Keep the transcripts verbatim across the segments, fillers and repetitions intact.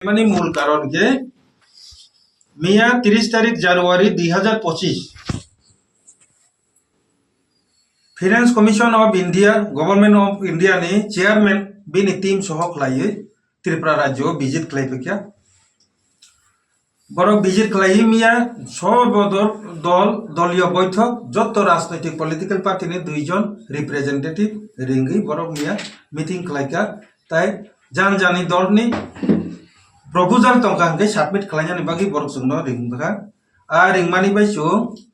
Mani mul karon khe miya tris tarik January dui hazar pochis Finance Commission of India, Government of India ni chairman bini team soho khlaiwi Tripura rajyo visit khlai phikya. Borok visit khlaiwi miya sobo dol, dol, doliyo boithok, jotto rajnoitik political party ni duijon representative ringwi borok miya meeting khlaikha. Tai jan jani dol ni proposal tongkha hwnkhe submit khlainani bagwi borok chwngno ringkha. A ringmani bai chwng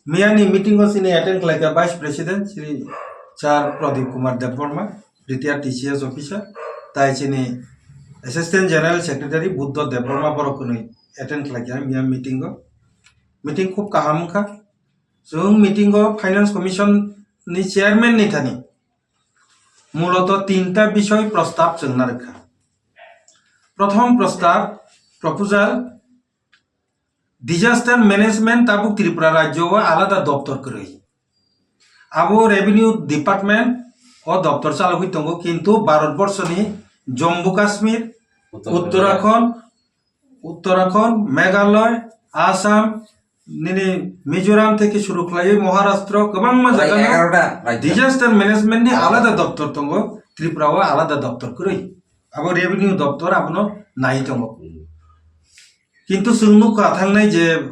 Miyani meeting o chini attend khlaikha Vice President Shri Sir Pradip Kumar Debbarma, retired T C S officer, tai chini Assistant General Secretary Buddha Debbarma borok kwnwi attend khlaikha miya meeting o. Meeting khub kaham wngkha. Chwng meeting o Finance Commission ni chairman ni thani muloto tinta bisoi prostab chwngna rwkha. Prothom prostab, proposal, Disaster management tabuk Tripura rajyo o alada doptor kwrwi. Abo revenue department o doptor chalogwi tongo, kintu Bharat borso ni Jammu Kashmir, Uttarakhand, Uttarakhand, Meghalaya, Assam, nini Mizoram theke shuru khlaiwi Maharashtra kwbangma jaga no disaster management ni alada doptor tongo, Tripura o alada doptor kwrwi. Abo revenue doptor abono nai tongo. Kintu chwng nukha thangnai je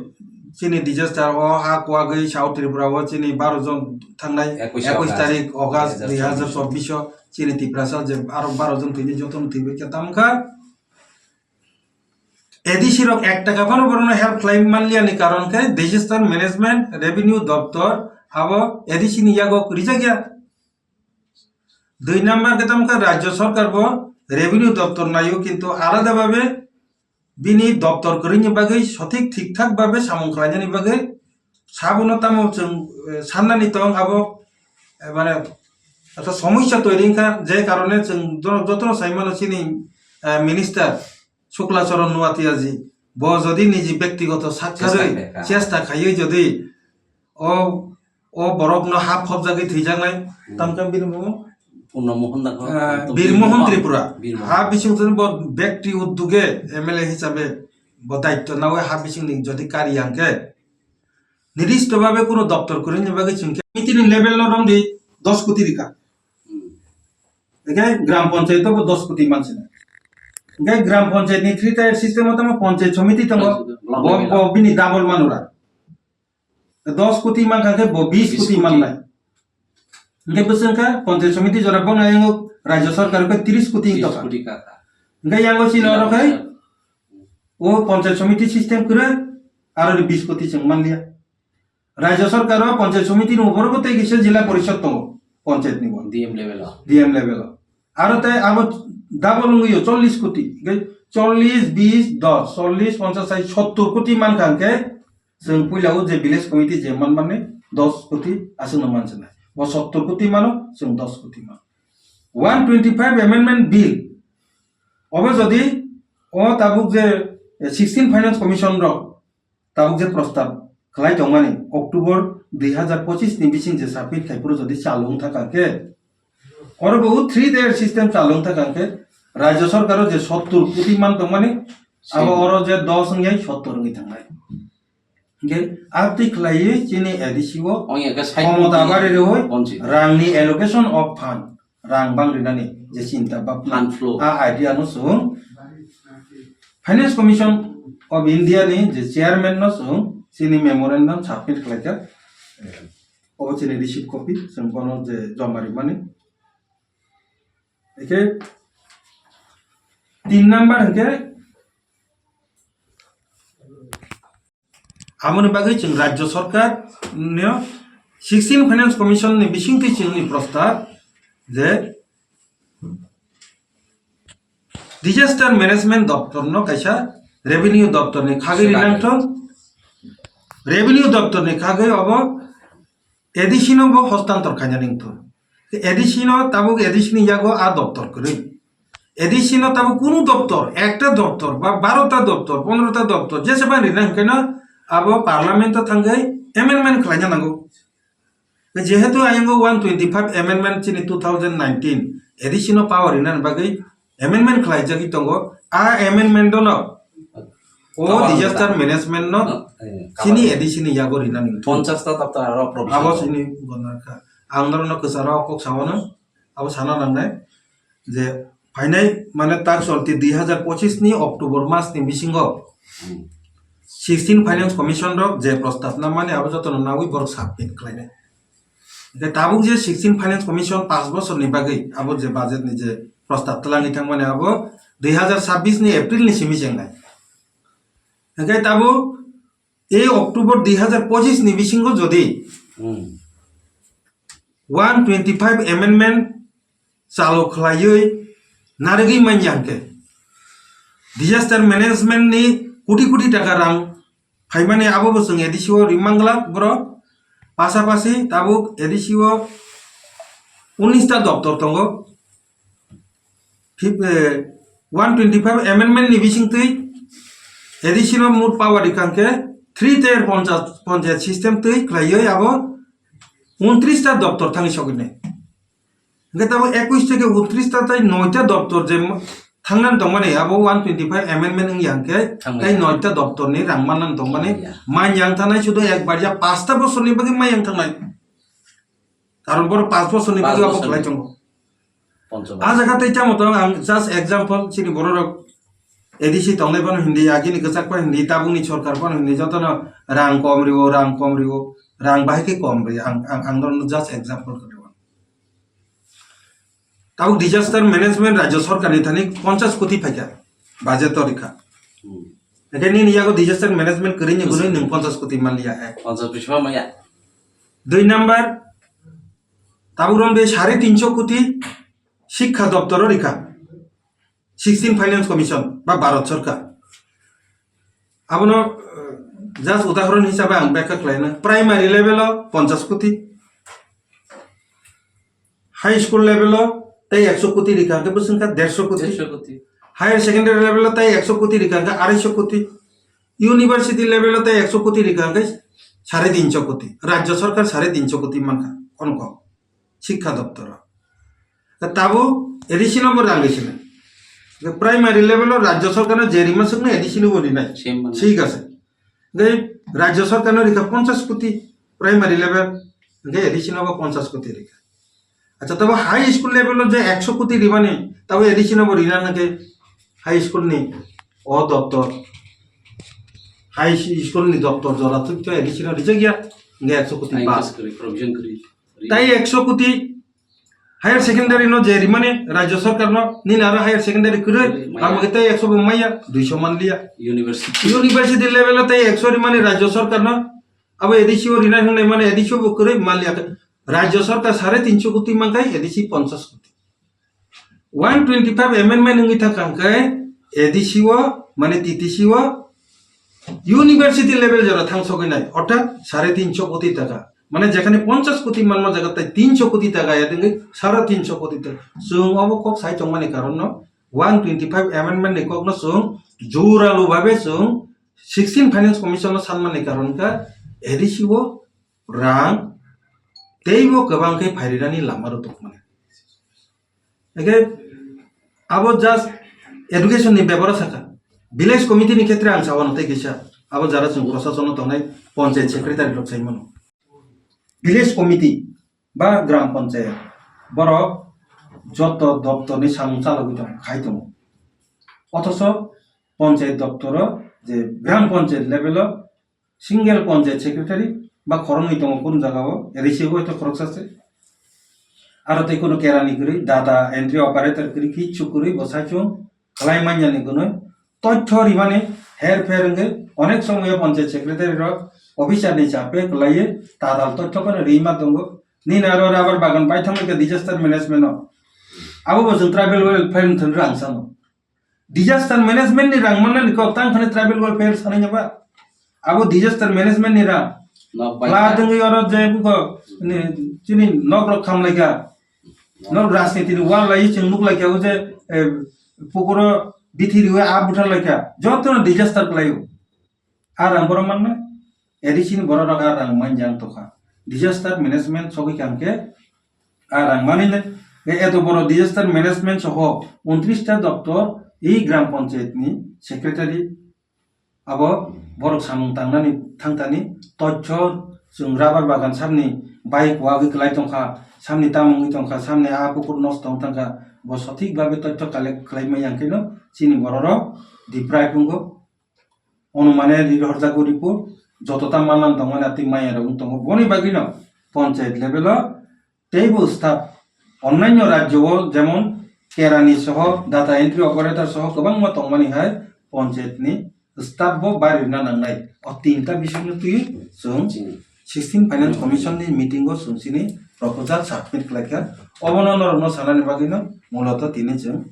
chini disaster o ha kuagwi South Tripura o chini baro jon thangnai ekush tarik August dui hazar chobbish o chini Tiprasa je aro baro jon thwini jotono thwibai khe tamkha. A D C rok ek taka phano borokno help khlai manliya ni karon khe disaster management revenue doptor abo A D C ni yago rijak ya. Dui number khe tamkha rajyo sarkar bo revenue doptor naio, kintu alada babe bini doptor kwrwini bagwi sothik thikthak babe samung khlainani bagwi sabono tamo chwng, eh, sannani tong abo, eh, mane ekta somosya toiri wngkha, je karone chwng jono, jotono sai mano chini, eh, minister Shukla Charan Noatia ji, bo jodi niji bektigoto sakharwi chesta khaiwi jodi o, o borokno ha phobjagwi thwijaknai, tamkhe bini bumo? Purno Mohan Dagor, ah, Birmohon Tripura. Ha bising twi bo bekti udduge M L A hisabe bo daitto nawi ha bisingni jodi kari yang khe, nirdisto babe kuno doptor kwrwini bagwi chwng khe mitini level no romdi dos koti rika. Hingke gram panchayat bo dos koti manse. Hingke gram panchayat ni three tier system o tamo panchayat somiti tongo. Bo, bo bini double manura. Dos koti mankha khe bo bis koti mannai. Hingke bwswk kha panchayat somiti jora bongna yango rajya sarkar khe tris koti tris koti kha. Hingke yango chini oro khai o panchayat somiti system kwrwi aro ni bis koti chwng manliya. Rajya sarkar o panchayat somiti ni upor bo tei kisa jila porishod tongo, panchayat ni bo. D M level o. D M level o. Aro tei abo double wngwi o chollish koti, hingke chollish, bis, dos, chollish, ponchash, sai sottor koti mankha hingke chwng puila o je village committee je manmani dos koti aswkno mansinai. Bo sottor koti mano, chwng dos koti mano. One twenty five amendment bill. Obo jodi o tabuk je, eh, sixteen finance commission rok tabuk je prostab khlai tongmani October dui hazar pochis ni bising je submit khai phuru jodi chalu wng thangkha khe, oro bo three tier system chalu wng thangkha khe, rajya sarkar o je sottor koti man tongmani, abo oro je dos wng yai sottor wngwi thangnai. Hingke abtwi khlaiwi chini A D C o khomota bari rwi rangni allocation of fund, rang bang rinani je chinta bapna, a idea no chwng Finance Commission of India ni je chairman no chwng chini memorandum submit khlaikha. Obo chini receipt copy, chwng bono je joma rimani. Eke tin number hingke Aboni bagwi chwng rajya sarkar ni sixteen finance commission ni bisingtwi chwngni prostab je disaster management doptor no kaisa revenue doptor ni khagwi rinang thung, revenue doptor ni khagwi obo A D C no bo hostantor khaina ringthun. A D C no tabuk A D C ni yago a doptor kwrwi. A D C no tabuk kunu doptor, ekta doptor ba barota doptor, pondrota doptor, jesa bai rina hwnkhe no abo parliament o thangwi amendment khlaina nango. Jehetu ayang o one twenty five amendment chini two thousand nineteen A D C no power rina bagwi amendment khlaijagwi tongo, A amendment no, o Cover disaster management no, eh, chini cover. A D C ni yago rinani. Ponchash ta daptar aro provision. Abo chini gonar kha. Ang norokno kwcharo kok sawano, abo sana nangnai je phainai mane tak cholti dui hazar pochis ni October mas ni bisingo Hmm. sixteen Finance Commission rok je prostab na mane abo jotono nawi borok submit khlainai. Hingke tabuk je sixteen Finance Commission panch bosorni bagwi abo je budget ni je prostab twlangwi thangmani abo dui hazar chabbish ni April ni simi chengnai. Hingke tabuk ei October dui hazar pochis ni bisingo jodi Hmm. one twenty five amendment chalo khlaiwi narigwi manya hingke disaster management ni koti koti taka rang phaimani abo bo chwng A D C o rimangla borok. Pasapasi tabuk A D C o unis ta doptor tongo. Fif-, eh, one twenty five amendment ni bisingtwi A D C no mut power rikha hingke three tier poncha-, panchayat system twi khlaiwi abo untris ta doptor thangwi sogwinai. Hingke tabo ekwis theke untris ta tai noita doptor je ma-, thangnani tongmani abo one twenty five amendment wngya hingke Thangmani. Tai noita doptor ni rang mannani tongmani Manya. Manya yang thangnai sudo ek barya pasta bosorni bagwi manya yang thangnai. Karon boro panch bosorni Panch bagwi abo bosorni. Khlai tongo. Poncho A jaga tei tamo tong ang just example chini bororok A D C tongnai phano hindi, agini kwchak phano hindi, tabukni sorkar phano hindi, jotono rang kom rio, rang kom rio, rang bahai khe kom rio, ang, ang, ang norokno just example khwlaio. Tabuk disaster management rajyo sorkarni thani ponchash koti phaikha, budget o rikha. Hmm. Hingke nini yago disaster management kwrwini Yes. Hwnwi nwng ponchash koti manliya hai. Ponchash koti maya. Dui number, tabuk romde sare tinso koti, Shikkha doptoro rikha, sixteen Finance Commission ba Bharat Sarkar. Abono, eh, just udahoron hisabe ang bekha khlaina. Primary level o ponchash koti, high school level o tei ekso koti rikha, hwnkhe bwswk wngkha derso koti. Derso koti. Higher secondary level o tei ekso koti rikha, hwnkhe arai so koti. University level o tei ekso koti rikha, hwnkhe sare tinso koti. Rajya Sarkar sare tinso koti mankha, kono kok. Shikkha doptor o. Tei tabuk A D C no bo rang rwsini. Tei primary level o rajya sarkar no je rima swkno A D C no bo rinai. Same mane. Thik ase. Tei rajya sarkar no rikha ponchash koti primary level. Tei A D C no bo ponchash koti rikha. Acha, tabo high school level o je ekso koti rimani, tabo A D C no bo rina nangkhe high school ni o doptor. High school ni doptor jora thik to A D C no rijak ya. Tei ekso koti Ai, pass. Yes, kori, provision kori. Tai ekso koti higher secondary no je rimani rajya sarkar no, nini aro higher secondary kwrwi, Kwrwi, maya. Lama khe tai ekso bo maya, duiso manliya. University. University level o tai ekso rimani rajya sarkar no, abo A D C o rinai hwnlai mani A D C o bo kwrwi manliya. Rajya sarkar sare tinso koti mankhai A D C ponchash koti. One twenty five amendment wngwi thangkha hwnkhe A D C o, mane T T C o, university level jora thang sogwi nai, orthat sare tinso koti taka. Mane jekhane ponchash koti manma jaga tai tinso koti taka ya tengwi sare tinso koti taka. Chwng obo kok sai tongmani karon no one twenty five amendment ni kok no chwng joralu babe chwng sixteen Finance Commission no sanmani karon kha A D C o rang teibo kwbang khe phairinani lama rw tongmani. Hingke abo just education ni bebara saka. Village committee ni khetre ang sawano tei kisa. Abo jara chwng prosason no tongnai panchayat secretary rok sai mano. Village committee ba gram panchayat borok joto doptor ni samung chalogwi tong khai tongo. Othocho panchayat doptor o je gram panchayat level o single panchayat secretary ba khoroknwi tongo kunu jaga o, A D C bo hwnkhe khoroksa se. Aro tei kunu kerani kwrwi, data entry operator kwrwi, kichu kwrwi, bo saichung khlai manya ni kunu. Tothyo rimani her pher wngwi onek somoyo panchayat secretary rok, officer ni chape kwlaiwi tatal tothyo phano rima tongo. Nini aro rubber bagan paithangwi khe disaster management o. Abo bo chwng tribal welfare ni thani rang sano. Disaster management ni rang manna ni kok tang khani tribal welfare sanai ba. Abo disaster management ni rang. Nok bai Pla kha. Tengwi oro je buko ni chini nok rok kham lai kha. Nok rajniti ni wall lai chwng nuk lai kha o je, eh, pukuro bithi riwe a buthar lai kha. Joto no disaster khlai o. A rang borok manna, A D C ni borok rok a rang manjak tokha. Disaster management sogwi kha hwnkhe a rang mani le, e eto borok disaster management soho untris ta doptor I gram panchayat ni secretary abo borok samung tangnani thangtani tochor chwng rubber bagan samni bai kuwagwi kwlai tongkha, samni tamungwi tongkha, samni a pukur nosto wng thangkha, bo sothik babe tochor collect khlai maya hwnkhe no chini bororok deprive wngo. Onumane ri horjago report, joto ta manna tongmani atwi maya rok wng tongo. Boni bagwino panchayat level o teibo staff onnanyo rajyo o jemon kerani soho data entry operator soho kwbangma tongmani hai panchayat ni staff bo bari rwna nangnai. O tinta bisingno twi chwng sixteen Finance Commission ni meeting o chwng chini proposal submit khlaikha. Obono norokno sanani bagwino muloto tini chwng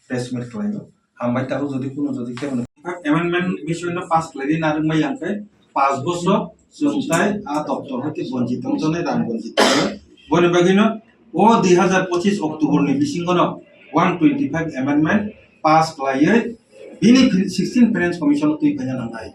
press meet khlaio. Hambai tabuk jodi kuno jodi kebo amendment bisingno pass khlaidi narwkmai yang khe panch bosor chwng tai a doptor hwnkhe bonchit wngjaknai, rang bonchit wngjaknai. Boni bagwino o dui hazar pochis October ni bisingono one twenty five amendment pass khlaiwi bini sixteen Finance Commission twi phaina nangnai.